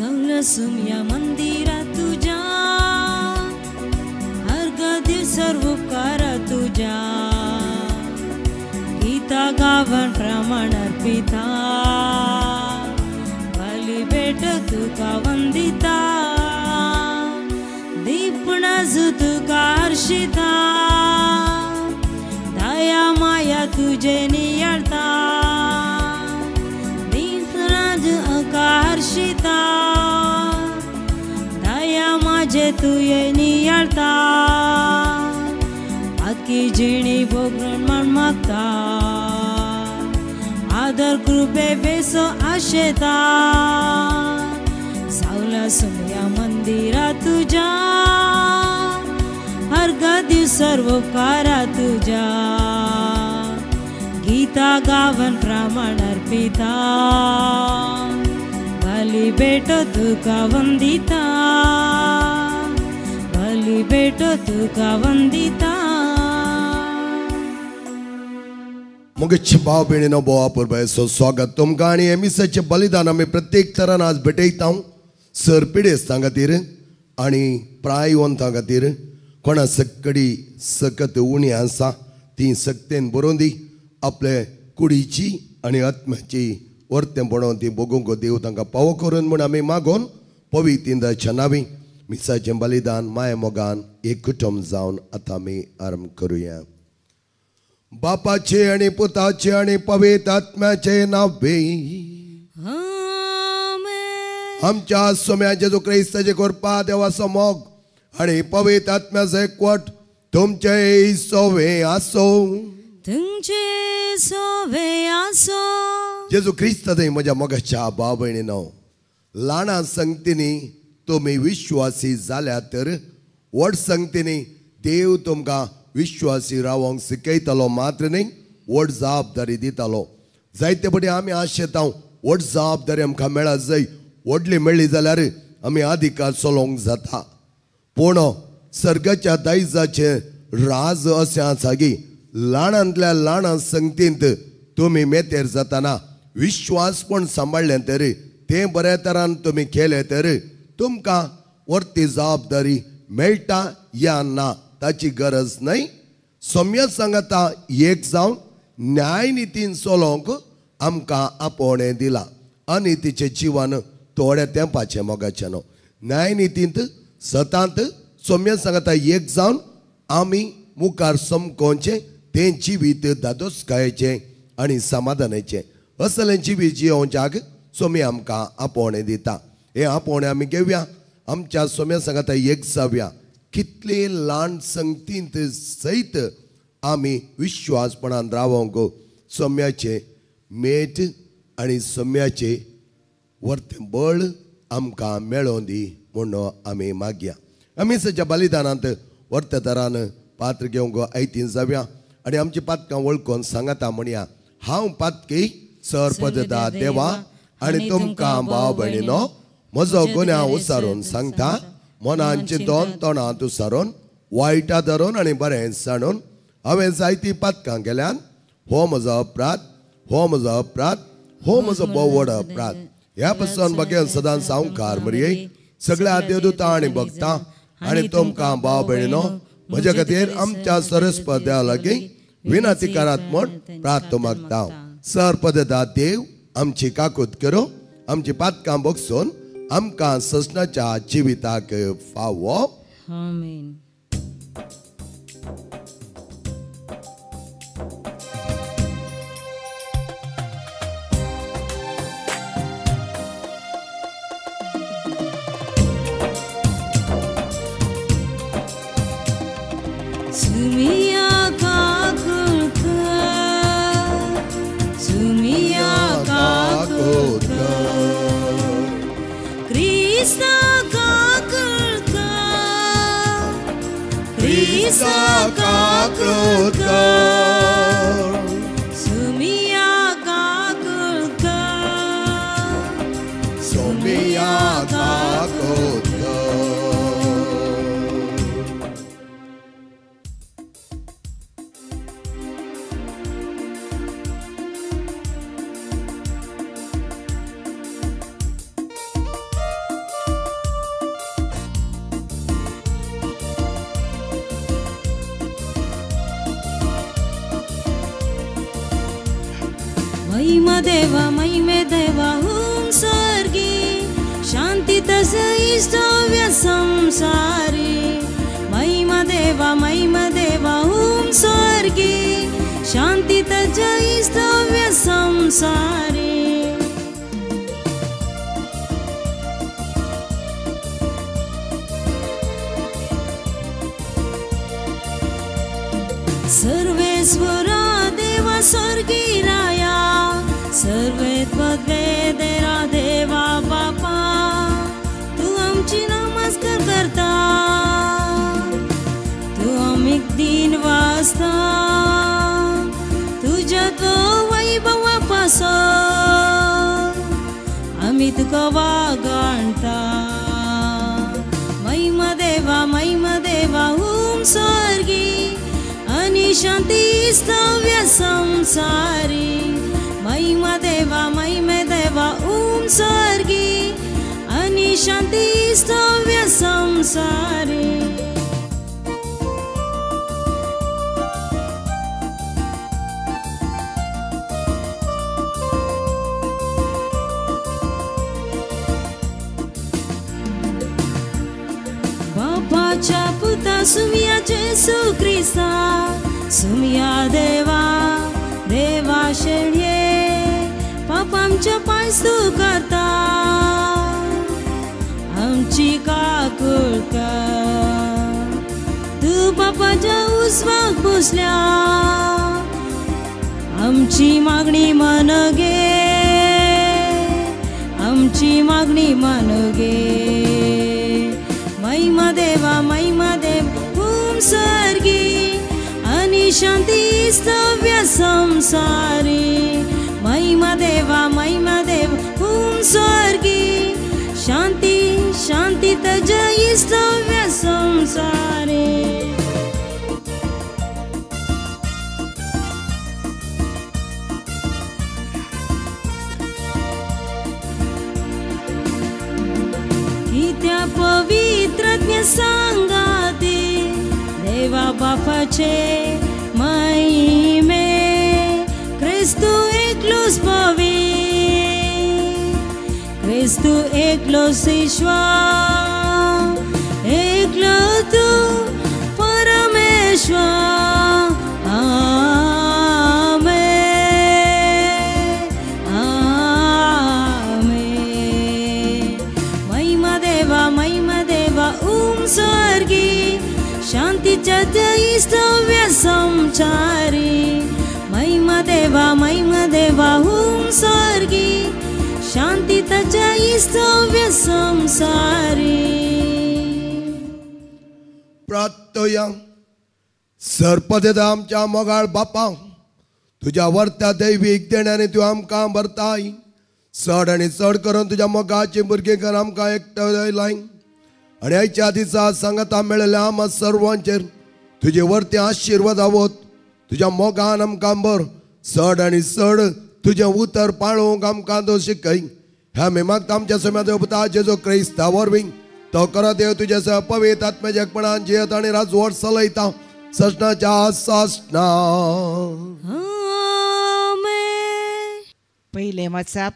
सवलसुमया मंदिरा तुझ्या अर्घ दिव सर्व उपकारा तुझ्या गीता गावन प्रमाण अर्पिता बली भेट तुका वंदिता दीपणाज तुका हर्षिता दया माया तुझे नियाळता दीपणाज तुका हर्षिता दया माझे तुये नियाळता आखी जिणी भोगण म्हण मागता आदर कृपे बेसो आशेता सावला सुमया मंदिरा तुझ्या अर्घ दिव सर्व उपकारा तुझ्या गीता गावन प्रमाण अर्पिता बली भेट तुका वंदिता बली भेट तुका वंदिता. मुगेच भाव भयणीनो भोवा पुरबायेचो स्वागत तुमकां आनी हे मिसाचें बलिदान आमी प्रत्येक तरान आज भेटयता सर पिडेस्तां खातीर आनी प्रायवंतां खातीर कोणा सकडी सकत उणी आसा ती सक्तेन बरोवन दी आपले कुडीची आनी आत्म्याची वर्तें पडोवन ती भोगूंक देव तांकां पावो करून म्हूण आमी मागोवन पवित्र नावी मिसाचें बलिदान माया मोगान एक कुटुंब जावन आतां आमी आरंभ करुया. बापाचे आणि पुताचे आणि पवित्र आत्म्याचे नावे आमच्या सोम्या जेजू क्रिस्ताचे कृपा देवाचो मोग आणि पवित्र आत्म्याचो एकवट तुमचे सोवे आसो तुमचे सोवे आसो. जेजू क्रिस्त म्हज्या मोगाच्या भाव भयणीनो, ल्हाना संगतींनी तुमी विश्वासी जाल्या तर व्हड संगतींनी देव तुमकां विश्वासी रावंक शिकयतलो मात्र न्ही व्हड जबाबदारी दितालो. जायते फावटी आमी आशेता व्हड जबाबदारी आमकां मेळत जाय, व्हडली मेळ्ळी जाल्यार आमी अधिकार चलोवंक जाता. पूण सर्गाच्या दायजाचें राज अशें आसा की ल्हानांतल्या ल्हान संगतींत तुमी मेतेर जाताना विश्वासपण सांबाळ्ळें तर तें बऱ्या तरान तुमी केलें तर तुमकां व्हडली जबाबदारी मेळटा या ना ताची गरज न्हय. सोम्या सांगता एक जावन न्यायनितीन चलोवंक आमकां आपोवणें दिलां आनी तिचें जिवन थोड्या तेंपाचें मोगाचें न्हू. न्यायनितींत सतांत सोम्या सांगता एक जावन आमी मुखार समकोवचें तें जिवीत दादोसकायेचें आनी समाधानाचें असलें जिवीत जियोवच्याक सोमी आमकां आपोवणें दिता. हें आपोवणें आमी घेवया, आमच्या सोम्या सांगता एक जावया. कितले ल्हान संगतींत सयत आमी विश्वासपणान रावोंक सोम्याचें मेट आनी सोम्याचें वर्तें बळ आमकां मेळोवन दी म्हूण आमी मागया. आमी सद्या बलिदानांत वर्ते तरान पात्र घेवंक आयतीन जावया आनी आमची पातकां वळखून सांगता म्हणया, हांव पातकी सरपदता देवा आनी तुमकां भाव भयणीनो म्हजो गुन्यांव उसारून सांगता, मनान चिंतोन तोंडांत उसारून वायटा धरून आनी बरें सांडून हांवें जायतीं पातकां केल्यान. हो म्हजो अपराध, हो म्हजो अपराध, हो म्हजो भोव व्हड अपराध. ह्या पासून बगेन सदां सावकार मरये सगळ्या देवदूतां आनी भक्तां आनी तुमकां भाव भयणीनो म्हज्या खातीर आमच्या सरस्पत देवा लागीं विनंती करात म्हूण प्रार्थना मागता. सरपदता देव आमची काकूत करूं, आमची पातकां बगसून आमकां ससनाच्या जिविताक फावो. आमेन. सुमिया काकुळकर, सुमिया काकुळकर, क्रिस्ता काकुळकर, क्रिस्ता काकुळकर, सुमिया काकुळकर, सुमिया काकुळकर. महिमा देवा महिमे देवा हुम स्वर्गी शांती तस इष्टव्य संसारी महिमा देवा हुम स्वर्गी शांती तज इष्टव्य संसारी। सर्वेश्वरा देवा स्वर्गी राया सर्वे त्वद्वेदेरा देवा बापा तू आमची नमस्कार करता तू आमीक दिन वाचता तुज्या तो वैभवा पासत आमी तुका वागाणता। महिमा देवा हुम स्वर्गी आणि शांती स्तव्य संसारी महिमा देवा ओम स्वर्गी आणि शांती स्तव्य संसारी। बापाच्या पुता सुमिया जेसू क्रिस्ता सुमिया देवा देवा शेळये पाप आमच्या पांयस तूं करता आमची काकूळ कर तूं बापाच्या उजवाक बसल्या आमची मागणी मन गे आमची मागणी मन गे। महिमा देवा हुम स्वर्गी आणि शांती स्तव्य संसारी महिमा देवा हुम स्वर्गी शांती शांती तज स्तव्य संसारी। कित्या पवित्रज्ञ सांगाते देवा बापाचे महिमे क्रिस्तू एकलोच पवी क्रिस्तू एकलोच ईश्वर एकलो तूं परमेश्वर। आमेन आमेन। महिमा देवा ओम स्वर्गी शांतीच्या स्तव्य संचारी महिमा देवा हुम स्वर्गी शांती तजा स्तव्य संसारी। प्रार्थया सर्पदेदा आमच्या मोगाळ बापा तुज्या वर्त्या दैवीक देण्याने तूं आमकां भरताय चड आनी चड करून तुज्या मोगाची भुरगीं कर आमकां एकठांय लाय आनी आयच्या दिसा सांगाता मेळिल्ल्या आमा सर्वांचेर तुजे वरते आशिर्वाद आवत तुज्या मोगान आमकां भर चड आनी चड तुजें उतर पाळोवंक आमकां तो शिकय ह्या आमी मागता आमच्या सम्या देव पुता जेजू क्रिस्ता वरवीं तो करा देव तुज्या सह पवित्र आत्म्याच्या एकपणान जियत आनी राजवट चलयता सजनाच्या सासना। पयलें वाचप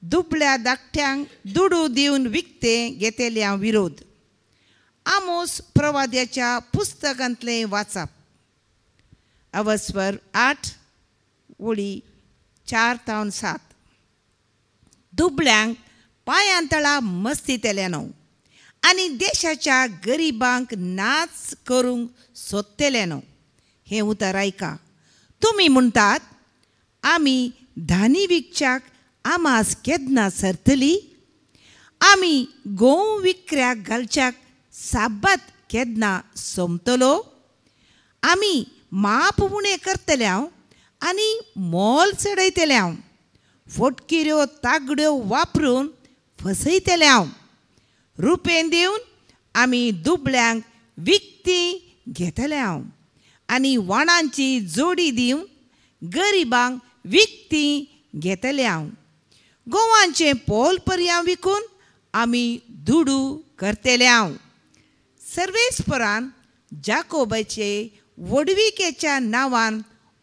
दुबळ्या धाकट्यांक दुडू दिवन विकते घेतल्या विरोध आमोस प्रवाद्याच्या पुस्तकांतलें वाचप अवस्वर 8 ओळी 4 ते 7। दुबळ्यांक पांयांतळा मस्तीतल्या न्हू आनी देशाच्या गरिबांक नाच करूंक सोदतले न्हू हें उतर आयका। तुमी म्हणटात आमी धानी विकच्याक आमास केन्ना सरतली आमी गोंव विकऱ्याक घालच्याक साबात केन्ना सोंपतलो आमी माप उणें करतले हांव आनी मोल चडयतले हांव फोटकिऱ्यो तागड्यो वापरून फसयतले हांव रुपेन दिवन आमी दुबळ्यांक विकती घेतले हांव आनी वाणांची जोडी दिवन गरिबांक विकती घेतले हांव गोवांचें पोल पर्यां विकून आमी दुडू करतले हांव। सर्वेस्परान जाकोबाचे व्हडविकेच्या नांवान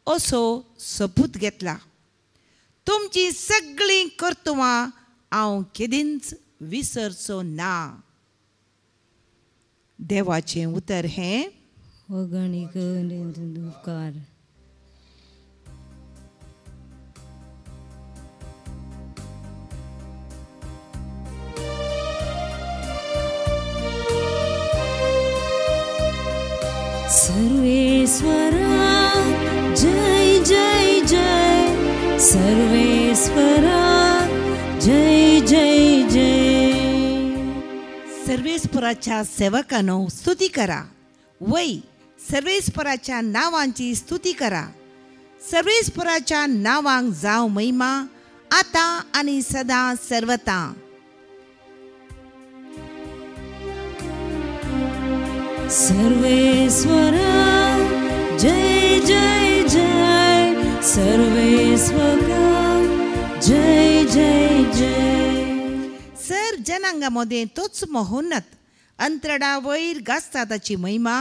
असो सपूत घेतला तुमची सगळीं कर्तुवां हांव केदींच विसरचो ना. देवाचें उतर हें वगणीक उपकार. सर्वेश्वरा जय जय जय, सर्वेश्वरा जय जय जय. सर्वेस्पराच्या सेवकांनो स्तुती करा, वय सर्वेस्पराच्या नावांची स्तुती करा. सर्वेस्पराच्या नावांक जावं महिमा आतां आनी सदां सर्वता. सर्वेश्वरा जय जय जय, सर्वेश्वरा जय जय जय. सर जनांगा मदें तोच महोन्नत, अंतरडा वयर गाजता ताची महिमा.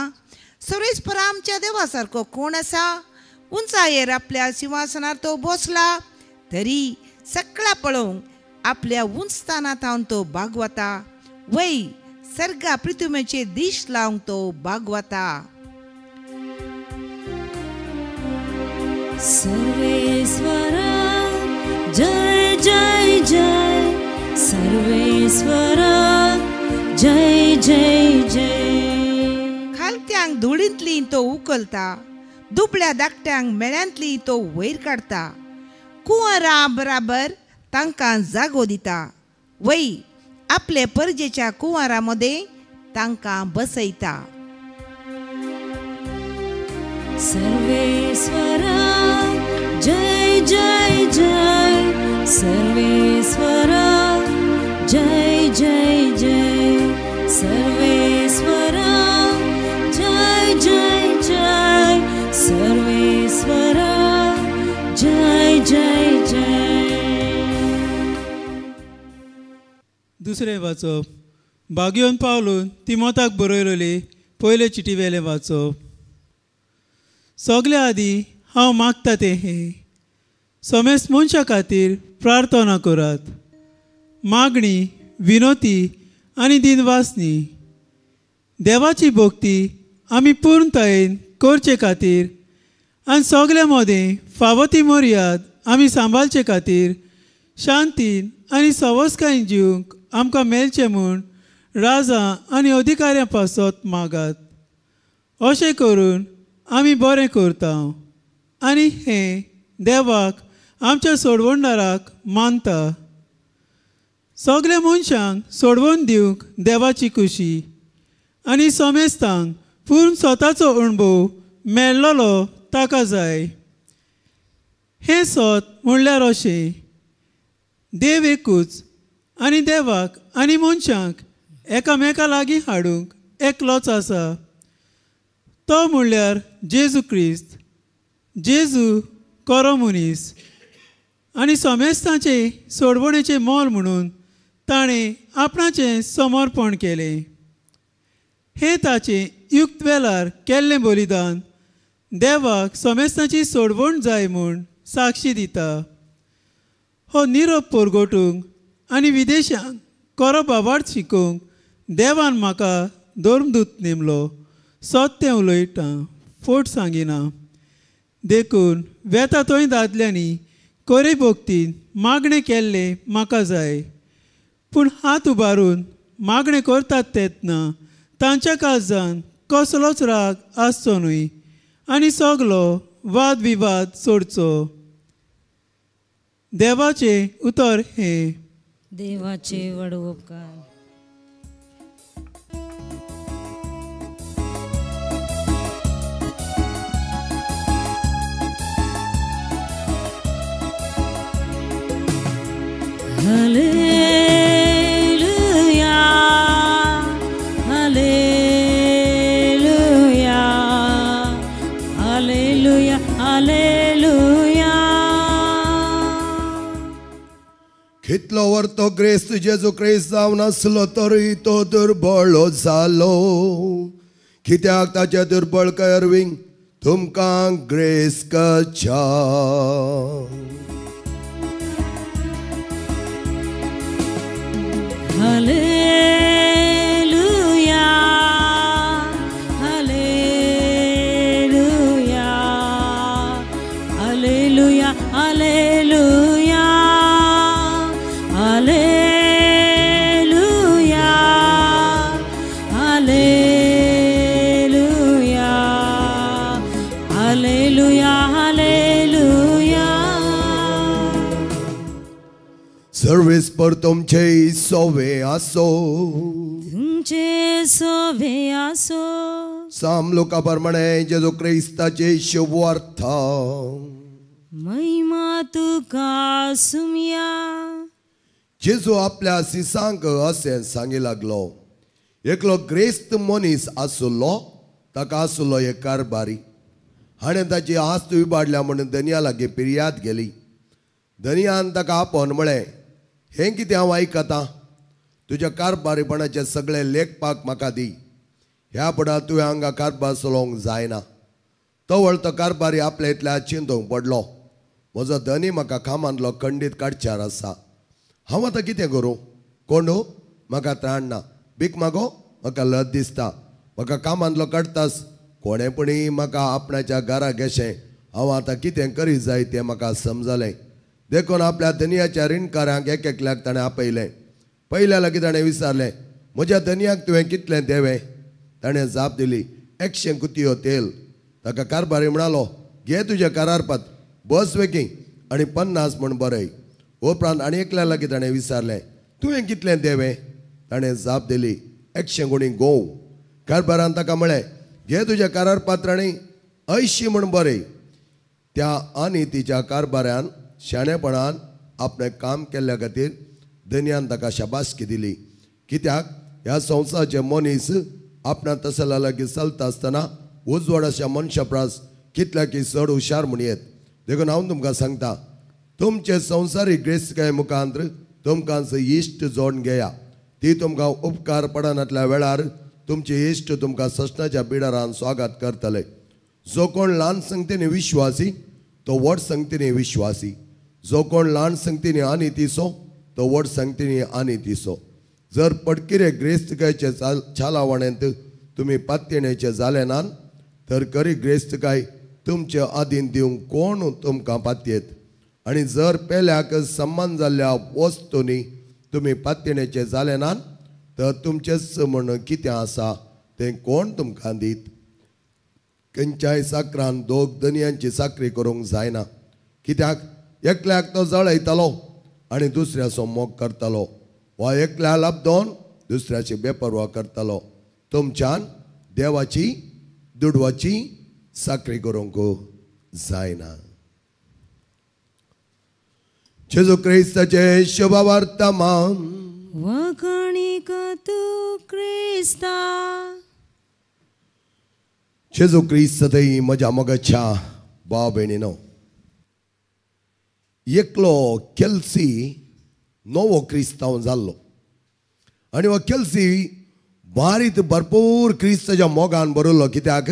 सर्वेस्परा आमच्या देवा सारको कोण आसा? उंचायेर आपल्या सिंहासनार तो बसला, तरी सगळा पळोवंक आपल्या उंचताना थावन तो बागवता. वय सर्गा पृथ्वीचेर दीश लावंक तो बागवता. सर्वेश्वरा जय जय जय, सर्वेश्वरा जय जय जय. खालत्यांक धुळींतली तो उखलता, दुबळ्या धाकट्यांक मेळ्यांतली तो वयर काडता. कुंवरा बराबर तांकां जागो दिता, वय आपले परजेच्या कुंवरा मदें तांकां बसयता. सर्वेश्वरा जय जय जय, सर्वेश्वरा जय जय जय, सर्वेश्वरा जय जय जय, सर्वेश्वरा जय जय जय. दुसरें वाचप बागयोन पावलून तिमोताक बरयलेली पयले चिटी वेलें वाचप. सगल्या आदीं हांव मागता तें हें, समेस्त मनशां खातीर प्रार्थना करात, मागणी, विनोती आनी दिनवासनी. देवाची भक्ती आमी पूर्णतायेन करचे खातीर आनी सगल्या मदें फावो ती मर्याद आमी सांबाळचे खातीर शांतीन आनी सवसकायेन जिवंक आमकां मेळचें म्हूण राजा आनी अधिकाऱ्यां पासत मागात. अशें करून आमी बरें करता आनी हें देवाक आमच्या सोडवणदाराक मानता. सगल्या मनशांक सोडवण दिवंक देवाची खुशी आनी समेस्तांक पूर्ण स्वताचो अणभव मेळ्ळलो ताका जाय. हें सत म्हणल्यार अशें, देव एकूच आनी देवाक आनी मनशांक एकामेका लागीं हाडूंक एकलोच आसा, तो म्हणल्यार जेजू क्रिस्त. जेजू खरो मनीस आनी समेस्तांचे सोडवणेचें मोल म्हणून ताणें आपणाचें समर्पण केलें. हें ताचें युक्त वेळार केल्लें बलिदान देवाक समेस्तांची सोडवण जाय म्हूण साक्षी दिता. हो निरोप परगटूंक आनी विदेशांक खरो बाबार्थ शिकोवंक देवान म्हाका धर्मदूत नेमलो. सत्य उलयता, फोट सांगिना. देखून वेता थंय दादल्यांनी कोरे भक्तीन मागणें केल्लें म्हाका जाय, पूण हात उबारून मागणें करतात तेन्ना तांच्या काळजान कसलोच राग आसचो न्हय आनी सगलो वाद विवाद सोडचो. देवाचें उतर हें. देवाचे व्हड उपकार. Hallelujah, hallelujah, hallelujah, hallelujah. कितलो वर्तो क्रिस्त जेजू क्रिस्त जावन आसलो तरी तो दुर्बळ जालो, कित्याक ताच्या दुर्बळ वरवीं तुमकां ग्रेस करच्या. Hallelujah, hallelujah, hallelujah, hallelujah, hallelujah, hallelujah, hallelujah, hallelujah. Service पर तुमचे सोवे आसो, तुमचे सोवे आसो. साम लोका प्रमाणे जेजू क्रिस्ताचे शुभवार्ता. महिमा तुका सुमया. जेजू आपल्या सिसांक अशें सांगी लागलो, एकलो ग्रेस्त मनीस आसुल्लो, ताका आसुल्लो एक कारभारी. हाणें ताची आस्त विबाडल्या म्हणून धनया लागीं पिर्याद गेली. धनयान ताका आपोवन म्हळें, हें कितें हांव आयकतां? तुज्या कारभारीपणाचे सगळे लेखपाक म्हाका दी. ह्या पडा तुवें हांगा कारभार चलोवंक जायना. तवळ तो कारभारी आपल्या इतल्या चिंतूंक पडलो, म्हजो धनी म्हाका कामांतलो खंडीत काडच्यार आसा. हांव आतां कितें करूं? कोंडू म्हाका त्राण ना, भीक मागो म्हाका लज दिसता. म्हाका कामांतलो काडटास कोणें पुणी म्हाका आपणाच्या घरा गेशें. हांव आतां कितें करीत जाय तें म्हाका समजलें. देखून आपल्या धनयाच्या रिणकारांक एक एकल्याक ताणें आपयलें. पयल्या लागीं ताणें विचारलें, म्हज्या धनयाक तुवें कितलें देवें? ताणें जाप दिली, 100 कुतयो तेल. ताका कारभारी म्हणालो, घे तुजें करारपत, बस वेगीं आनी 50 म्हूण बरय. उपरांत आनी एकल्या लागीं ताणें विचारलें, तुवें कितलें देवें? ताणें जाप दिली, 100 गुणी गोंव. कारभारान ताका म्हळें, घे तुजें करारपात्र आनी 80 म्हूण बरय. त्या आनी तिच्या कारभारान शाणेपणान आपणें काम केल्ल्या खातीर धनयान ताका शाबासकी दिली. कित्याक ह्या संवसाराचे मनीस आपणा तसल्या लागीं चलता आसतना उजवाड अशा मनशा परस कितल्या की चड हुशार म्हणयेत. देखून हांव तुमकां सांगता, तुमचे संवसारीक ग्रेस्तकाये मुखांत तुमकां इश्ट जोडून घेया. ती तुमकां उपकार पडनातल्या वेळार तुमचे इश्ट तुमकां सस्नाच्या बिडारान स्वागत करतले. जो कोण ल्हान संगतीने विश्वासी तो व्हड संगतीने विश्वासी, जो कोण ल्हान संगतीने आनी तिसो तो व्हड संगतीने आनी तिसो. जर पडकिरे ग्रेस्तकायचे छालावणेंत तुमी पात्येणेचे जाले ना तर करी ग्रेस्तकाय तुमचे आदीन दिवंक कोण तुमकां पात्येत? आनी जर पेल्याक सम्मान जाल्ल्या वस्तूंनी तुमी पात्येणेचे जाले ना तर तुमचेच म्हण कितें आसा तें कोण तुमकां दीत? खंयच्याय साकरान दोग धनयांची साकरी करूंक जायना. कित्याक एकल्याक तो जळयतालो आनी दुसऱ्याचो मोग करतालो, वा एकल्या लाबदोन दुसऱ्याची बेपर्वा करतालो. तुमच्यान देवाची दुडवाची साकरी करूंक जायना. जेजू क्रिस्ताचे शुभवर्तमान. वखाणीक तूं क्रिस्ता. जेजू क्रिस्त थंय म्हज्या मोगाच्या भाव भयणीनो, एकलो केल्सी नवो क्रिस्तांव जाल्लो आनी हो केल्सी बारीत भरपूर क्रिस्ताच्या मोगान भरिल्लो. कित्याक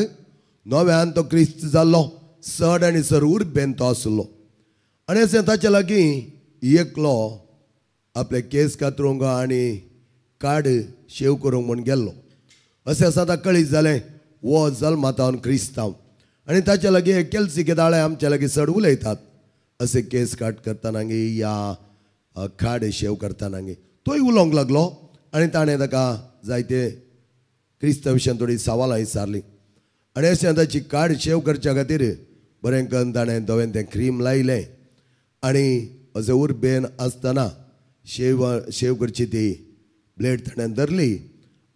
नव्यान तो क्रिस्त जाल्लो, चड आनी चड उर्बेन तो आसलो. आनी अशें ताच्या लागीं एकलो आपले केस कातरूंक आनी काड शेव करूंक म्हूण गेल्लो. अशें आसा ताका कळीत जालें हो जल्मातावन क्रिस्तांव आनी ताच्या लागीं केल्सी केदाळे आमच्या लागीं चड उलयतात. अशें केस काट करतना या खाड शेव करतना तोय उलोवंक लागलो आनी ताणें ताका जायते क्रिस्तांव विशयान थोडी सवालां विचारलीं. आनी अशें ताची काड शेव करच्या खातीर बरें करून ताणें धवें तें क्रीम लायलें आनी अशें उर्बेन आसतना शेव करची ती ब्लेड ताणें धरली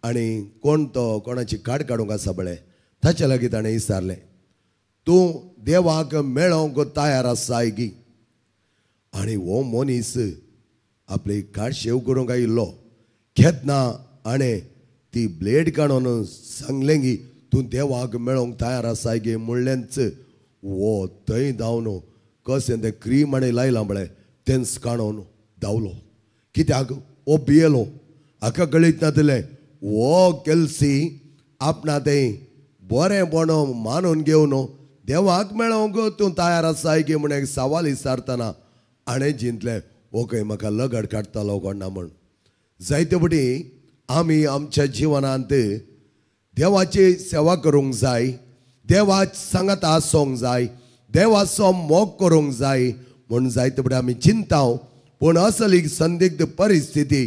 आनी कोण तो कोणाची काड काडूंक आसा पळय ताच्या लागीं ताणें विचारलें, तूं देवाक मेळोवंक तयार आसाय गी? आनी हो मनीस आपली काड शेव करूंक आयिल्लो. घेतना हाणें ती ब्लेड काडून सांगलें की तूं देवाक मेळोवंक तयार आसाय गी म्हणलेंच हो थंय धांवन कशें तें क्रीम हाणें लायलां पळय तेंच काडून धांवलो. कित्याक हो भियेलो. हाका कळीत नातलें हो केल्सी आपणा तें बरेंपण मानून घेवन देवाक मेळोवंक तूं तयार आसाय की म्हण एक सवाल विचारतना हाणें जिंतलें हो खंय म्हाका लगड काडटालो कोण ना म्हण. जायते फावटी आमी आमच्या जिवनांत देवाची सेवा करूंक जाय, देवा सांगात आसूंक जाय, देवाचो मोग करूंक जाय म्हूण जायते फावटी आमी चिंता. पूण असली संदिग्ध परिस्थिती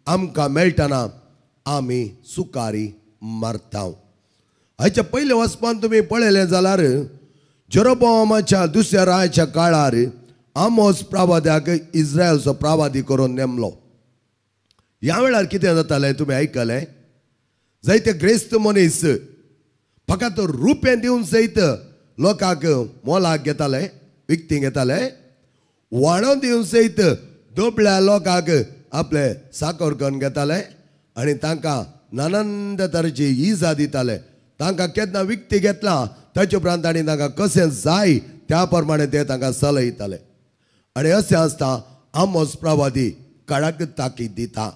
आमकां मेळटना आमी सुकारी मारता. हाच्या पयल्या वचपान तुमी पळयलें जाल्यार जेरोबोआमाच्या दुसऱ्या रायाच्या काळार आमोस प्रवाद्याक इस्रायलचो प्रवादी करून नेमलो. ह्या वेळार कितें जातालें तुमी आयकलें? जायते ग्रेस्त मनीस फकत रुपें दिवन सयत लोकांक मोलाक घेताले, विकती घेताले. वाणो दिवन सयत दुबळ्या लोकांक आपले साकर करून घेताले आनी तांकां नानंद तरेची इजा दिताले. तांकां केन्ना विकती घेतला ताचे उपरांत तांणी तांकां कशें जाय त्या प्रमाणे ते तांकां चलयताले. आनी अशें आसता आमोस प्रवादी काळाक ताकीद दिता,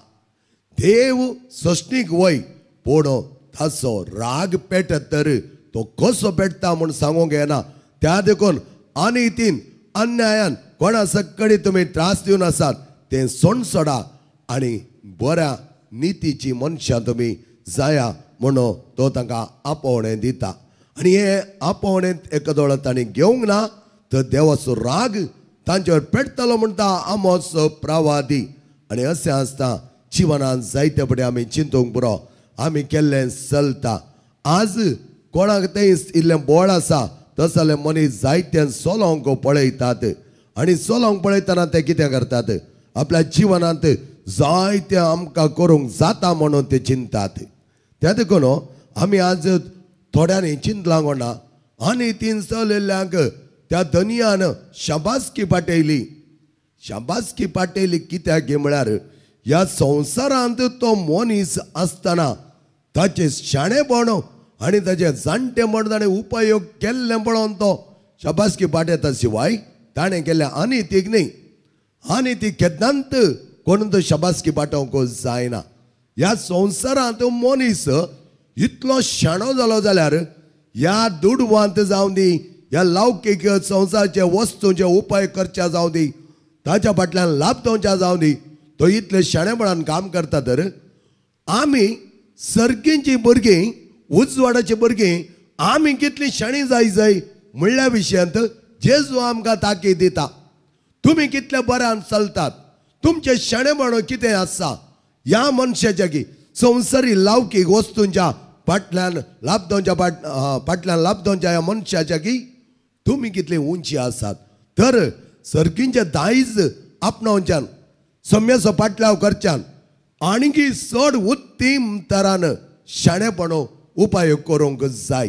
देव सश्टीक वय पूण ताचो राग पेटत तर तो कसो पेटता म्हूण सांगूंक येना. त्या देखून अनितीन अन्यायान कोणा सकडी तुमी त्रास दिवन आसात तें सोणसोडा आनी बऱ्या नितीची मनशां तुमी जाया म्हणून तो तांकां आपोवणें दिता. आनी हें आपोवणें एका तांणी घेवंक ना तर देवाचो राग तांचेर पेटतलो म्हणटा आमोस प्रवादी. आनी अशें आसता जिवनांत जायते फावटी आमी चिंतूंक पुरो, आमी केल्लें चलता. आज कोणाक तें इल्लें बोळ आसा तसले मनीस जायते चलोवंक पळयतात आनी चलोवंक पळयतना ते कितें करतात, आपल्या जिवनांत जायते आमकां करूंक जाता म्हणून ते चिंतात. त्या देखून आमी आज थोड्यांनी चिंतलां कोणा आनी तीन चलयल्ल्यांक त्या धनयान शाबासकी पाटयली. शाबासकी पाटयली कित्याक म्हळ्यार ह्या संवसारांत तो मनीस आसतना ताचें शाणेपण आनी ताचें जाणटेपण ताणें उपयोग केल्लें पळोवन तो शाबासकी पाटयता शिवाय ताणें केल्लें आनी तीक न्ही. आनी ती केन्नाच कोण तो शाबासकी पाटोवंक जायना. ह्या संवसारांत मनीस इतलो शाणो जालो जाल्यार ह्या दुडवांत जावं दी, ह्या लौकीक संवसाराचे वस्तूंचे उपाय करच्या जावं दी, ताच्या फाटल्यान लाभ जावं दी, तो इतले शाणेपणान काम करता. तर आमी सर्गींची भुरगीं, उजवाडाची भुरगीं, आमी कितली शाणी जाय जाय म्हणल्या विशयांत जेजू आमकां ताकीद दिता. तुमी कितल्या बऱ्यान चलतात, तुमचें शाणेपण कितें आसा ह्या मनशाच्या की संवसारी लौकीक वस्तूंच्या फाटल्यान लाभदोनच्या फाटल्यान लाभदोनच्या ह्या मनशाच्या की तुमी कितली उंची आसात. तर सर्गींचें दायज आपणावच्यान सम्याचो पाटलाव करच्यान आणकी चड उत्तीम तरान शाणेपण उपाय करूंक जाय.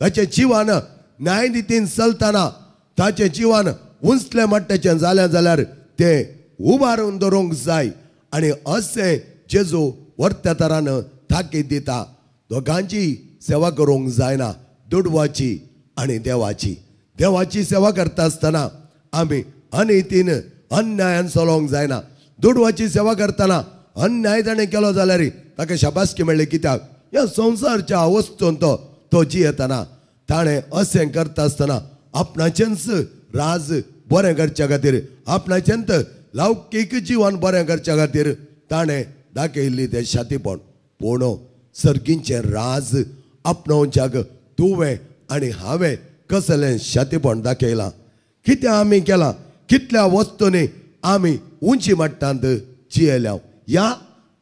ताचें जिवन न्यायनितीन चलतना ताचें जिवन उंचलें मट्ट्याचें जालें जाल्यार तें उबारून दवरूंक जाय. आनी अशें जेजू वर्त्या तरान ताकीद दिता, दोगांची सेवा करूंक जायना, दुडवाची आनी देवाची. देवाची सेवा करता आसतना आमी अनितीन अन्यायान चलोवंक जायना. दुडवाची सेवा करतना अन्याय ताणें केलो जाल्यार ताका शाबासकी मेळ्ळी कित्याक ह्या संवसारच्या वस्तून तो तो जियेतना ताणें अशें करता आसतना आपणाचेंच राज बरें करच्या खातीर, आपणाचेंच लौकीक जिवन बरें करच्या खातीर ताणें दाखयल्ली तें शातीपण. पूण सर्गींचें राज आपणावच्याक तुवें आनी हांवें कसलें शातीपण दाखयलां, कितें आमी केलां, कितल्या वस्तूंनी आमी उंची मट्टांत जियेल्या या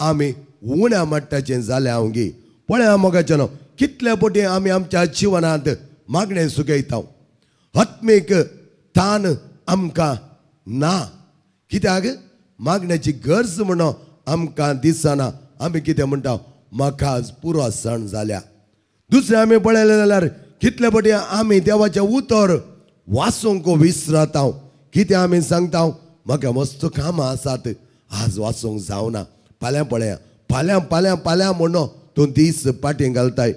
आमी उण्या मट्टाचें जालें हांव गी. पळया मोगाचें कितले फावटी आमी आमच्या जिवनांत मागणें सुकयता, आत्मीक तान आमकां ना, कित्याक मागण्याची गरज म्हणून आमकां दिसना. आमी कितें म्हणटा, म्हाका आज पुरो सण जाल्या. दुसरें आमी पळयलें जाल्यार कितले फावटी आमी देवाचें उतर वाचूंक विसरता. कितें आमी सांगता, म्हाका मस्त कामां आसात, आज वाचूंक जावना, फाल्यां पळया, फाल्यां फाल्यां फाल्यां म्हणून तूं दीस पाटी घालताय.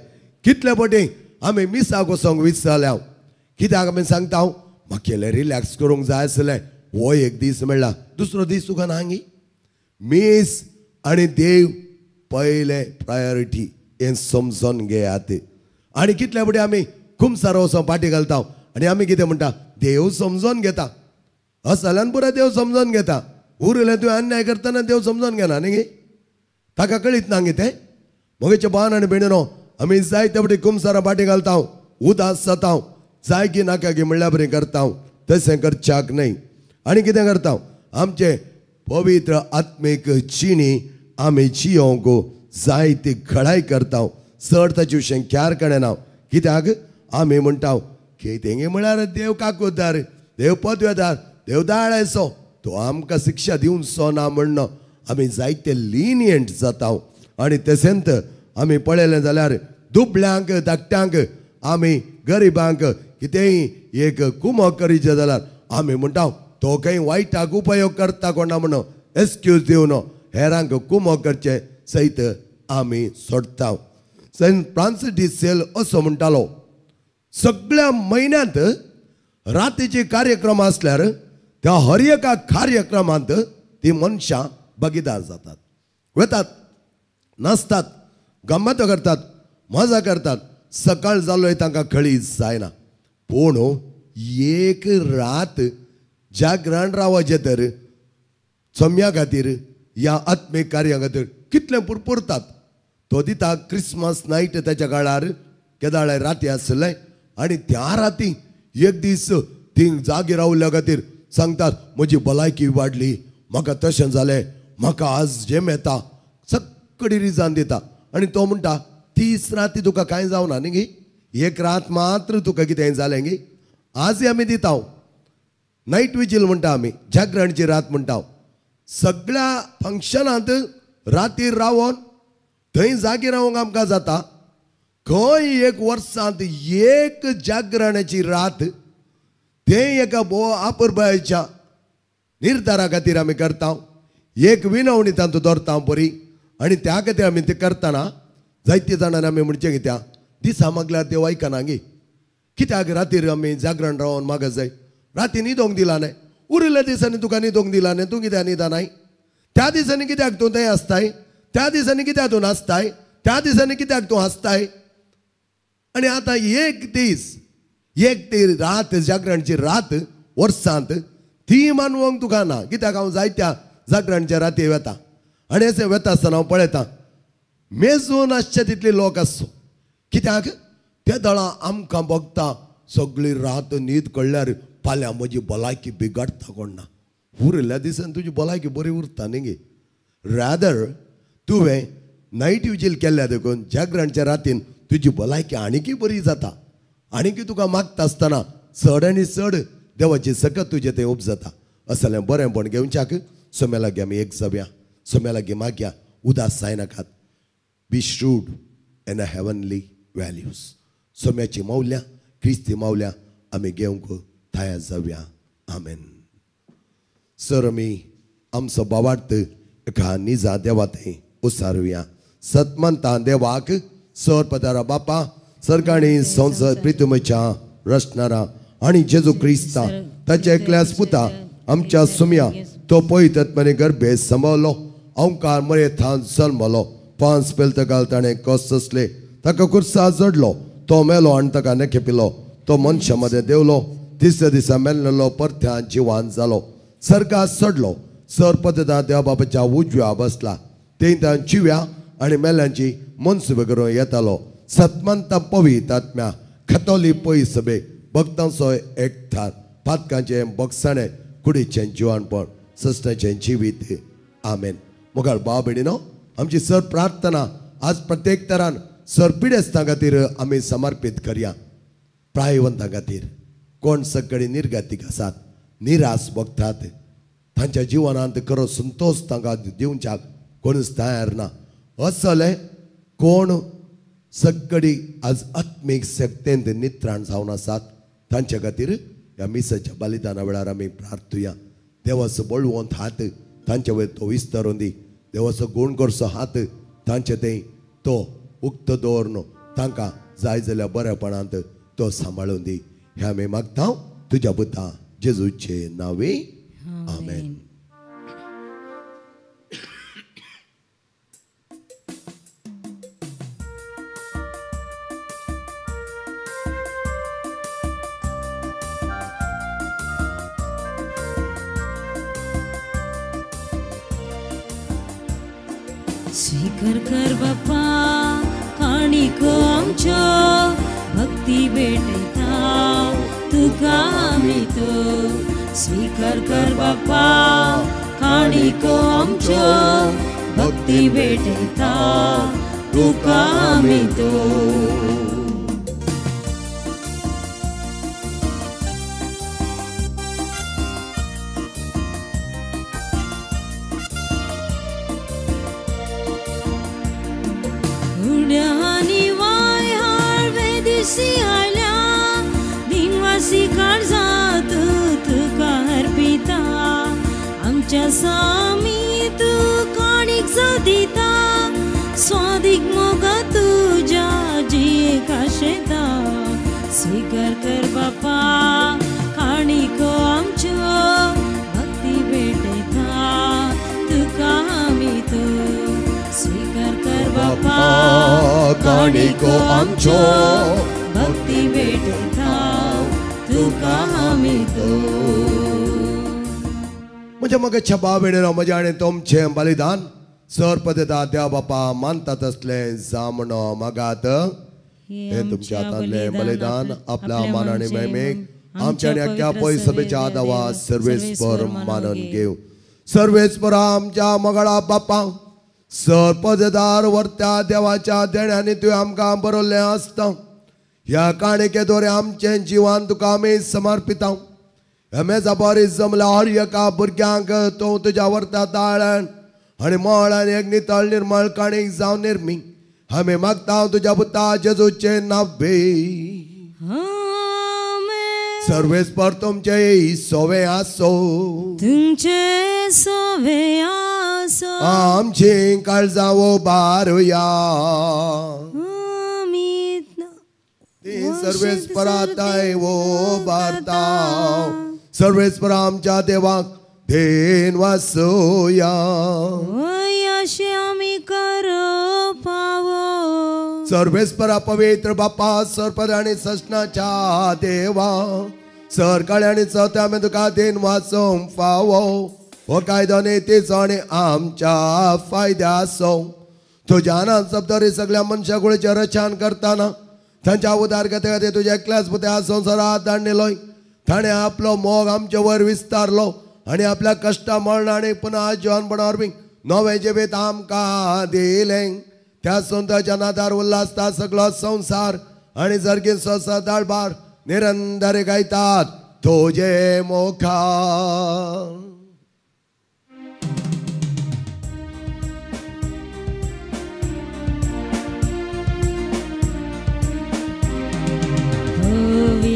कितले फावटी आमी मिसाक वचोंक विसरल्या, कित्याक आमी सांगता म्हाका रिलॅक्स करूंक जाय आसलें, हो एक दीस मेळ्ळा, दुसरो दीस तुका ना गी. मीस आनी देव पयलें प्रायोरिटी हें समजून घेयात. आनी कितले फावटी आमी कुमसार वचोन पाटी घालता आनी आमी कितें म्हणटा, देव समजून घेता. अशें जाल्यान पुरो देव समजून घेता, उरलें तुवें अन्याय करतना देव समजून घेना न्ही. ताका कळीत ना गे तें. मगेचे बान आनी भयणीनो आमी जायते फावटी कुमसारां फाटी घालता, उदास जाता, जाय की नाका की म्हणल्या बरें करता. तशें करच्याक न्हय. आनी कितें करता, आमचे पवित्र आत्मीक जिणी आमी जियोंक जाय ती घडाय करता, चड ताचे विशय क्यार कळना. कित्याक आमी म्हणटा कितें म्हळ्यार देव काकुदार, देव पदवेदार, देव दाळेसो, तो आमकां शिक्षा दिवचो ना म्हण आमी जायते लिनियंट जाता. आनी तशेंच आमी पळयलें जाल्यार दुबळ्यांक, धाकट्यांक, आमी गरिबांक कितेंय एक कुमक करीचें जाल्यार आमी म्हणटा तो खंय वायटाक उपयोग करता कोणा म्हणून एक्सक्यूज दिवन हेरांक कुमक करचें सयत आमी सोडटा. सेंट फ्रांसीस डी सेल असो म्हणटालो, सगळ्या म्हयन्यांत रातीचे कार्यक्रम आसल्यार त्या हर एका कार्यक्रमांत ती मनशां भागीदार जातात, वतात, नाचतात, गम्मतो करतात, मजा करतात. सकाळ जालोय तांकां खळी जायना. पूण एक रात जागरण रावचें तर चम्या खातीर ह्या आत्मीक कार्या खातीर कितलें पुरपुरतात. तो दिता क्रिसमस नायट ताच्या काळार केदाळे राती आसलें आनी त्या राती एक दीस ती जागी रावल्या खातीर सांगतात म्हजी भलायकी वाडली, म्हाका तशें जालें, म्हाका आज जेम येता, सगळी रिजान दिता. आनी तो म्हणटा 30 राती तुका कांय जावना न्ही गी, एक रात मात्र तुका कितें जालें गी. आजय आमी दिता नायट विजील म्हणटा, आमी जागरणची रात म्हणटा. सगळ्या फंक्शनांत रातीर रावन थंय जागी रावंक आमकां जाता. खंय एक वर्सांत एक जागरणाची रात तें एका भोव आपुरबायेच्या निर्धारा खातीर आमी करता, एक विनवणी तातूंत दवरता बरी. आनी त्या खातीर आमी तें करतना जायते जाणांनी आमी म्हणचें कित्याक दिसा मागल्यार देव आयकना गी, कित्याक रातीर आमी जागरण रावन मागत जाय, राती न्हिदोंक दिला न्हय, उरिल्ल्या दिसांनी तुका न्हिदोंक दिला न्हय, तूं कित्याक न्हिदनाय, त्या दिसांनी कित्याक तूं थंय आसताय, त्या दिसांनी कित्याक तूं नाचताय, त्या दिसांनी कित्याक तूं हांसताय. आनी आतां एक दीस, एक ती रात जागरणची रात वर्सांत ती मानवंक तुका ना. कित्याक हांव जायत्या जागरणच्या राती वता आनी अशें वता आसतना हांव पळयतां मेजून आसचे तितले लोक आसचो. कित्याक ते दळां आमकां भोगता सगळी रात न्हीद कळ्ळ्यार फाल्यां म्हजी भलायकी बिगाडटा कोण ना. उरिल्ल्या दिसान तुजी भलायकी बरी उरता न्ही गे. रादर तुवें नायट विजील केल्ल्या देखून जागरणच्या रातीन तुजी भलायकी आनीकय बरी जाता, आनीकय तुका मागता आसतना चड आनी चड देवाची सकत तुजें थंय उपजता. असलें बरेंपण घेवच्याक सोम्या लागीं आमी एक जावया, सोम्या लागीं मागया, उदास जायनाकात. Be shrewd in a heavenly values. सोम्याची मावल्या, क्रिस्ती मावल्या आमी घेवंक तयार जावया. आमेन. सर आमी आमचो बावार्थ एका निजा देवा थंय उसारुया. सतमंता देवाक सर पदारा बापा सरकाणी संसद प्रितुमेच्या रचणारा आनी जेजू क्रिस्ता ताच्या एकल्याच पुता आमच्या सुम्या तो पवित्र गर्भे सांबावलो, अंकार मरे थान जल्मलो, 5 पेलतकाल ताणें कस सोंसले, ताका कुर्सा जडलो, तो मेलो आनी ताका नेखेपिलो, तो मनशा मदें देंवलो, तिसऱ्या दिसा मेल्लो परत्यान जिवान जालो, सर्गात चडलो, सर पदता देवा बापाच्या उजव्या बसला, थंय जिव्या आनी मेल्यांची मनसुबे करून येतालो. सतमंता पवित्र आत्म्या खतोली पय सभे भक्तांचो एकठार पातकांचें बगसाणें कुडीचें जिवानपण सस्नाचें जिवीत. आमेन. मुखार भाव भयणीनो आमची सर प्रार्थना आज प्रत्येक तरान सर पिडेस्तां खातीर आमी समर्पीत करया. प्रायवंतां खातीर कोण सगळी निर्गतीक आसात, निराश भोगतात, तांच्या जिवनांत खरो संतोश तांकां दिवच्याक कोणूच तयार ना. असलें कोण सगळी आज आत्मीक शक्तेंत नित्राण जावन आसात तांच्या खातीर ह्या मिसाच्या बलिदाना वेळार आमी प्रार्थुया. देवाचो बळवंत हात तांचे वयर तो विस्तारून दी, देवाचो गूण करचो हात तांचे थंय तो उक्तो दवरून तांकां जाय जाल्यार बरेपणांत तो सांबाळून दी. हें आमी मागता तुज्या पुता जेजूचे नांवे. आमेन. स्वीकार कर बापा काणिको आमच्यो भक्ती भेटयता तुका आमी तो स्वीकार कर बापा काणिको आमच्यो भक्ती भेटयता तुका आमी तो. आमच्या स्वामी तू काणीक दिता स्वादीक मोगा तुज्या जिये काशेता स्वीकार कर बापा काणिको आमच्यो भक्ती भेटयता तुका आमी तो स्वीकार कर बापा काणिको आमच्यो भक्ती भेटयता तुका आमी तो. म्हज्या मगाच्या भाव म्हज्या आनी तुमचें बलिदान सर पद्दता देव बापा मानता तसलें जामणो मागात हे तुमच्या हातांतलें बलिदान आपल्या मान आनी महिमेक आमच्या आनी अख्ख्या पयसभेच्या दावा सर्वेस्पर मानून घेव. सर्वेस्पर आमच्या मगळा बापा सर पददार वर्त्या देवाच्या देण्यांनी तुवें आमकां बरयल्लें आसता. ह्या काणिके दोरे आमचें जिवन तुका आमी समर्पिता. मेजा बरी जमल्या हर एका भुरग्यांक तूं तुज्या वर्ता ताळण आनी मळ आनी एक नितळ निर्मळ काणीक जावन निर्मी आमी मागता तुज्या पुता जेजूचें नांव. सर्वेस्पर तुमचे सोवे आसो तुमचे सोवे आसो आमची काळजां उबारुया सर्वेस्पराताय उबारता. सर्वेस्पर आमच्या देवाक then वासोया अशें आमी करपावो. सर्वेस्परा पवित्र बापा सरपद आनी ससनाच्या देवा सरकाळी आनी चवथ्या आमी तुका then वाचोवंक फावो. हो कायदो नितीचो आनी आमच्या फायद्याचो. तुज्या नांवान जबाबदारी सगळ्या मनशा कुळीचें रचन करतना तांच्या उदारगते खातीर तुज्या एकल्याच पुत्या संवसारांत धाडलेलोय. ताणें आपलो मोग आमचे वयर विस्तारलो आनी आपल्या कश्टा मरण आनी पुनः जिवनपणा वरवीं नवें जिवीत आमकां दिलें. त्या संताच्या नादार उल्हासता सगळो संवसार आनी जरगीन संवसार दाळबार निरंतर गायतात तुजे मुखार.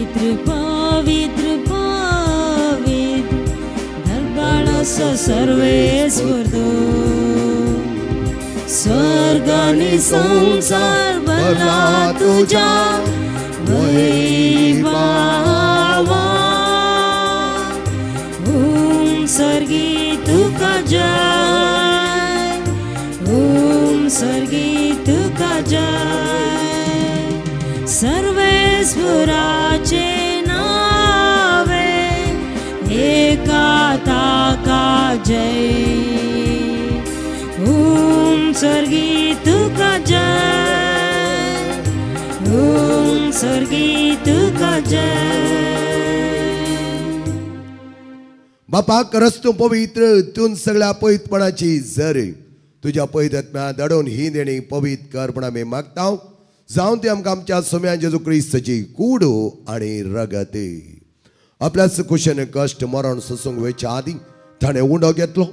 पवित्र पवित्र पवित्र दरबाराचो सर्वेस्पर तूं स्वर्ग आनी संवसार भरला तुज्या वैभवान. ओम स्वर्गी तुका जय ओम स्वर्गी तुका जय सर्वेस्पराचे नावे एका ताका जय. ओम स्वर्गी तुका जय ओम स्वर्गी तुका जय. बापा खरंच तूं पवित्र तूं सगळ्या पवित्रपणाची जर तुज्या पवित्र धाडून ही देणी पवित्र कर म्हण आमी मागता. जावन ती आमकां आमच्या सोम्यान जेजू क्रिस्ताची कूड आनी रगत. आपल्या सुकुशेन कश्ट मरण सोसूंक वयच्या आदीं ताणें उंडो घेतलो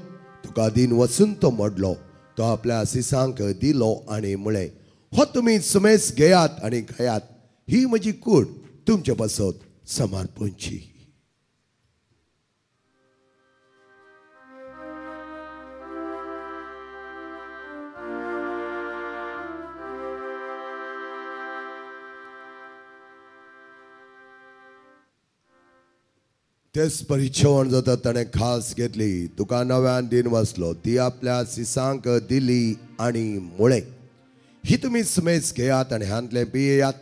तुका दीन वचून तो मोडलो तो आपल्या सिसांक दिलो आनी म्हळें हो तुमी सुमेस घेयात आनी खायात ही म्हजी कूड तुमचे पासत समर्पणची. तेच परिच्छेवण जाता ताणें खास घेतली तुका नव्यान दिन वाचलो ती आपल्या सिसांक दिली आनी म्हळें ही तुमी सुमेज घेयात आनी हांतलें पियेयात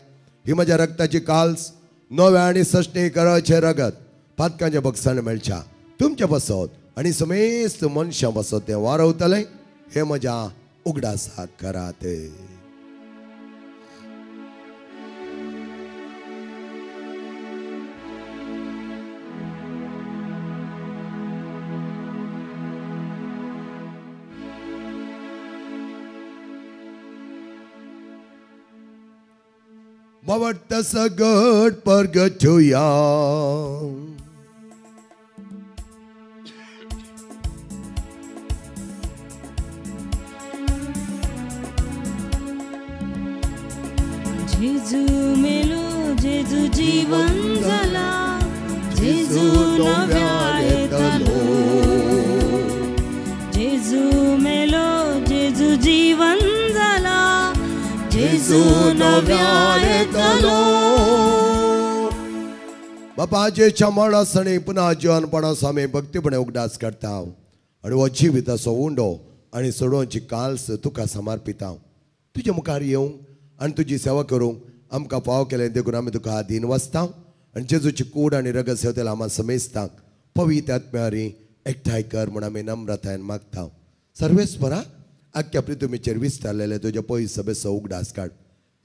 ही म्हज्या रक्ताची काल्स नव्या आनी सश्टी कराचें रगत पातकांच्या बक्षान मेळच्या तुमच्या पासत आनी समेस्त मनशां पासत तें वारवतलें हें म्हज्या उगडासा करात. बावडता सगट परगटुया. जेजू मेलो जेजू जीवन जाला जेजू नव्या येतलो. जेजू मेलो जेजू जीवन जाला जेजू नव्या येतलो. बापाचेच्या मरणासणी पुन्हा जिवनपणाचो आमी भक्तीपणे उगडास करता आनी हो जिविताचो उंडो आनी सोडोवची काल्स तुका समर्पिता. तुज्या मुखार येवंक आनी तुजी सेवा करूंक आमकां फावो केलें देखून आमी तुका आदीन वसता आनी जेजूची कूड आनी रगत सेवतेला आमा समेजता पवित्र आत्म्यारी एकठांय कर म्हूण आमी नम्रतायेन मागता. सर्वेस्परा आख्ख्या पृथ्वीचेर विस्तारलेले तुज्या पयस सभेचो उगडास काड.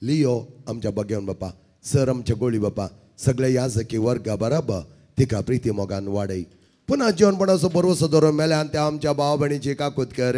लियो आमच्या बगेवन बापा, सर आमच्या गोळी बापा, सगळे याजकी वर्गा बराबर तिका प्रिती मोगान वाडय. पुन्हा जिवनपणाचो भरवसो धरून मेल्या आनी त्या आमच्या भाव भयणीची काकूत कर.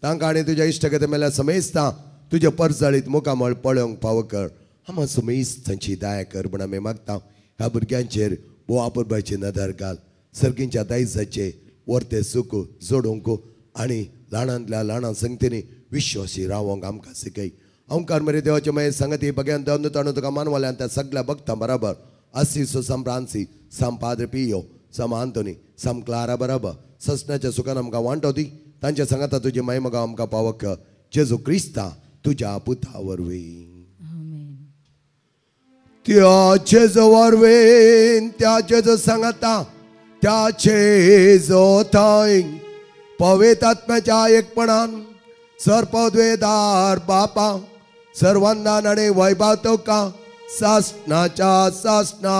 तांकां आनी तुज्या इश्टगत मेल्या समेजता तुज्या परजळीत मुखामळ पळोवंक फावो कर. आमा समेज तांची दया कर म्हूण आमी मागता. ह्या भुरग्यांचेर भोव आपुरबायची नदर घाल. सर्गींच्या दायजाचे वर्ते सुख जोडूंक आनी ल्हानांतल्या ल्हाना संगतींनी विश्वासी रावोंक आमकां शिकय. ओंकार मरे देवाचे मागीर सांगती बग्यान देवन ताणू तुका मानवल्यान त्या सगळ्या भक्तां बराबर आसिसो साम फ्रांसी साम पाद्र पियो साम आंतोनी साम क्लारा बराबर ससनाच्या सुखान आमकां वांटो दी. तांच्या सांगाता तुजी माय मगा आमकां पावक जेजू क्रिस्ता तुज्या पुता वरवीं. त्या जेजू वरवीं त्या जेजू सांगाता त्या जेजू थंय पवित्र आत्म्याच्या एकपणान सर्पद्वेदार बापा सर्वांना आनी वैभव तुका सासनाच्या सासना.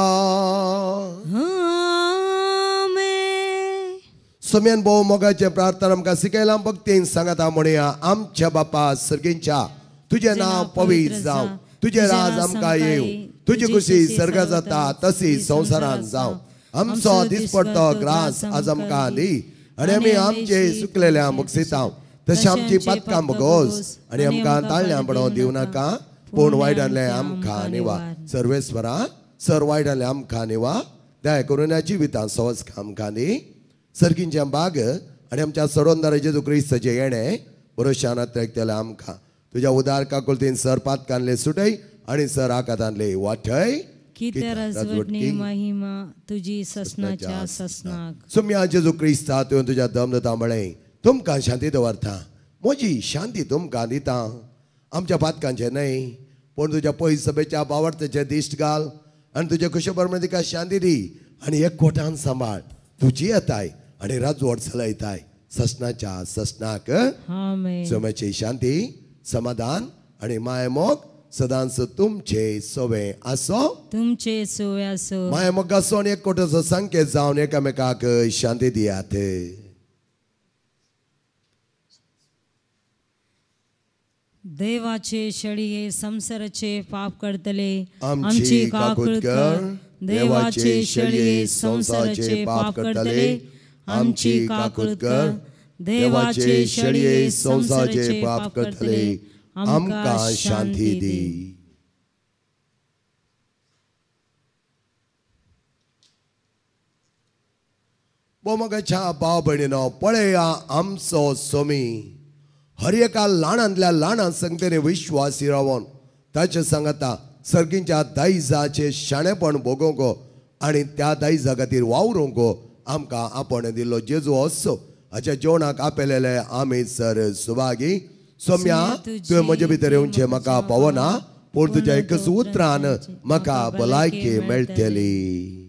सुम्यान भोव मोगाचे प्रार्थना आमकां शिकयलां भक्तीन सांगाता म्हणया. आमच्या बापा सर्गींच्या तुजें नांव पवित्र जावं, तुजें राज आमकां येवं, तुजी खुशी सर्गा जाता तशी संवसारान जावं. आमचो दिसपडतो ग्रास आज आमकां दी आनी आमी आमचे सुकलेल्या मुक्सितां तशें आमची पातकां भोगोस आनी आमकां ताळल्यां पडोवं दिवं नाका, पूण वायटांतलें आमकां निवा. सर्वेस्वरा सर वायटांतलें आमकां निवा. दया करून ह्या जिवितांत सहज आमकां दी. सर्गींच्या बाग आनी आमच्या सडोंदार जेजू क्रिस्ताचें येणें भरोशान अत्रेकतलें आमकां. तुज्या उदार काकुळतीन सर पातकांतले सुटय आनी सर आकातांतले वाटय. महिमा तुजी ससनाच्या ससनाक. सुम्या जेजू क्रिस्ता तुवें तुज्या दम दिता म्हळें तुमकां शांती दवरता, म्हजी शांती तुमकां दिता. आमच्या पातकांचें न्हय पूण तुज्या पयस सभेच्या बावडतेचें दिश्ट घाल आनी तुज्या खुशे तिका शांती दी आनी एकवटान सांबाळ. तुजी येताय आनी राजवट चलयताय ससनाच्या ससनाक. सोम्याची शांती समाधान आनी मायमोग सदांच तुमचे सोवे आसो, तुमचे सोवे आसो. मायमोग आसो आनी एकवटाचो संकेत जावन एकामेकाक शांती दियात. देवाचे शेळये संसाराचे पाप करतले आमची काकूत कर. देवाचे शेळये संसाराचे पाप करतले आमची काकूत कर. देवाचे शेळये संसाराचे पाप करतले आमकां शांती दी. मोगाच्या भाव भयणीनो पळया आमचो सोमी हर एका ल्हानांतल्या ल्हाना संगतीने विश्वासी रावन ताचे सांगाता सर्गींच्या दायजाचें शाणेपण भोगोवंक आनी त्या दायजा खातीर वावरूंक आमकां आपण दिल्लो जेजू असो हाच्या जेवणाक आपयलेले आमी सर सुभागी. सोम्या तुवें म्हजे भितर येवचें म्हाका पावना, पूण तुज्या एकच उतरान म्हाका भलायकी मेळटली.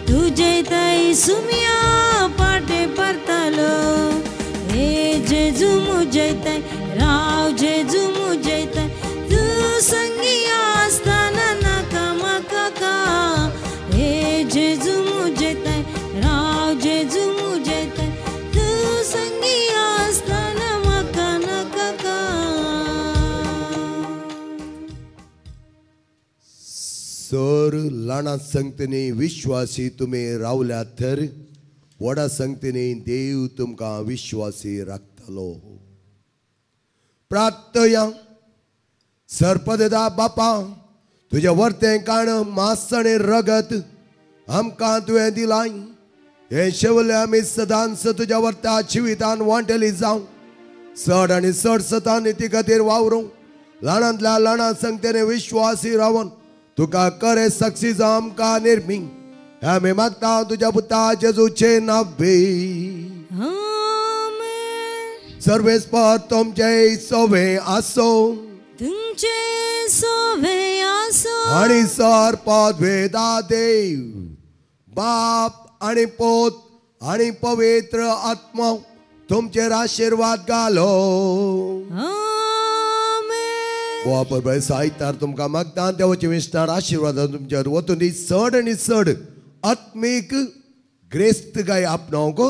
तुजे तय सुमिया पाटे परतलो हे जेजू मुजे तय राव जेजू मुजे तय तू संगी आसतना नाका म्हाका का हे जेजू मुजे तय राव जेजू मुजे तय तू संगी आसतना म्हाका नाका का. सर ल्हाना संगतींनी विश्वासी तुमी रावल्यात तर व्हडा संगतींनी देव तुमकां विश्वासी राखतलो. प्रार्थया. सरपदेदा बापा तुजें वर्तें काण मांस आनी रगत आमकां तुवें दिलाय हें शेवलें आमी सदांच तुज्या वर्त्या जिवितान वांटेली जावं चड आनी चड सतान ती खातीर वावरूं ल्हानांतल्या ल्हाना संगतींनी विश्वासी रावन तुका करे साक्षी जावं आमकां निर्मी आमी मागता तुज्या पुता जेजूचे नांवे. सर्वेस्पर तुमचे सोवे आसो तुमचे सोवे आसो आनी सर पदवेदा देव बाप आनी पोत आनी पवित्र आत्मा तुमचेर आशिर्वाद घालो. वापर साहित्यार तुमकां मागता देवाचे विस्तार आशिर्वाद तुमचेर वतून ती चड आनी चड आत्मीक ग्रेस्त गाय आपणावंक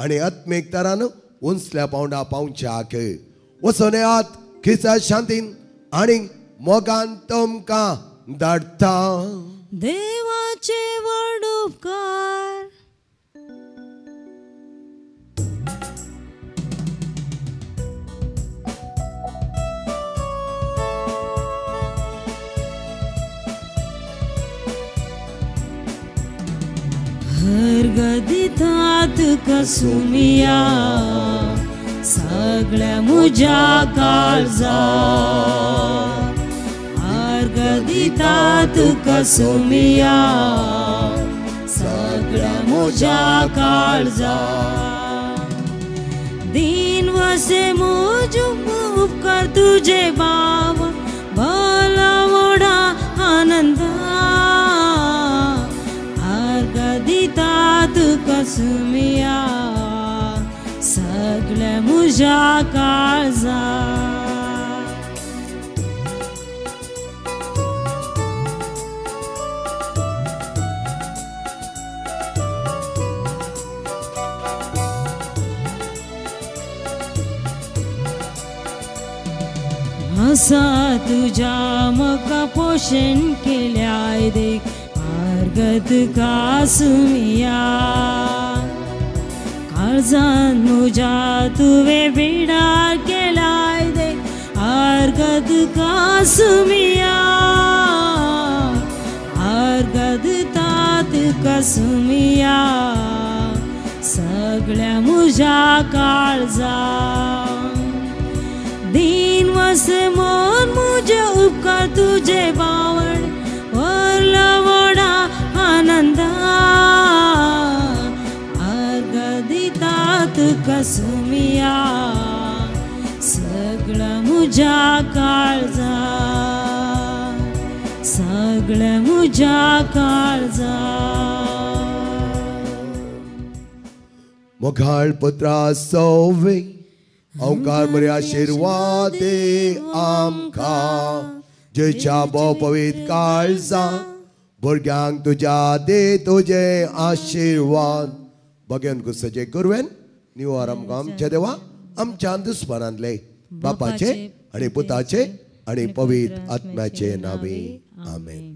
आनी आत्मीक तरान उंचल्या पावंडा पावच्याक वचून येयात खिसा शांतीन आनी मोगान तुमकां धाडटा. देवाचे व्हड उपकार. हरगदिता तुका सुमिया सगळ्या मुज्या काळजा हरगदिता तुका सुमिया सगळ्या मुज्या काळजा दिन वसे मुज उपकार तुझे बाबा भला व्हडा आनंदा दिता तुका सुमिया सगळ्या मुज्या काळजा. असा तुझ्या म्हाका पोशण केल्याय देख अर्गत का सुमिया काळजान मुज्या तुवें बिडार केलाय दे अर्गत का सुमिया अर्गत तुका सुमिया सगळ्या मुज्या काळजा दिन वसे मन मुझे उपकार तुझे बावड वरला वडा आनंदा अर्गदिता तुका सुमिया सगळ्या मुज्या काळजा सगळ्या मुज्या काळजा. मोगाळ पत्रा सवे ओंकार मरे आशिर्वाद आमकां जेच्या भोव पवित्र काळजा भुरग्यांक तुज्या दे तुजे आशिर्वाद बगेन कुसचे गुरवेन निवार आमकां आमच्या देवा आमच्या दुस्मानांतले बापाचे आनी पुताचे आनी पवित्र आत्म्याचे नावे आमेन.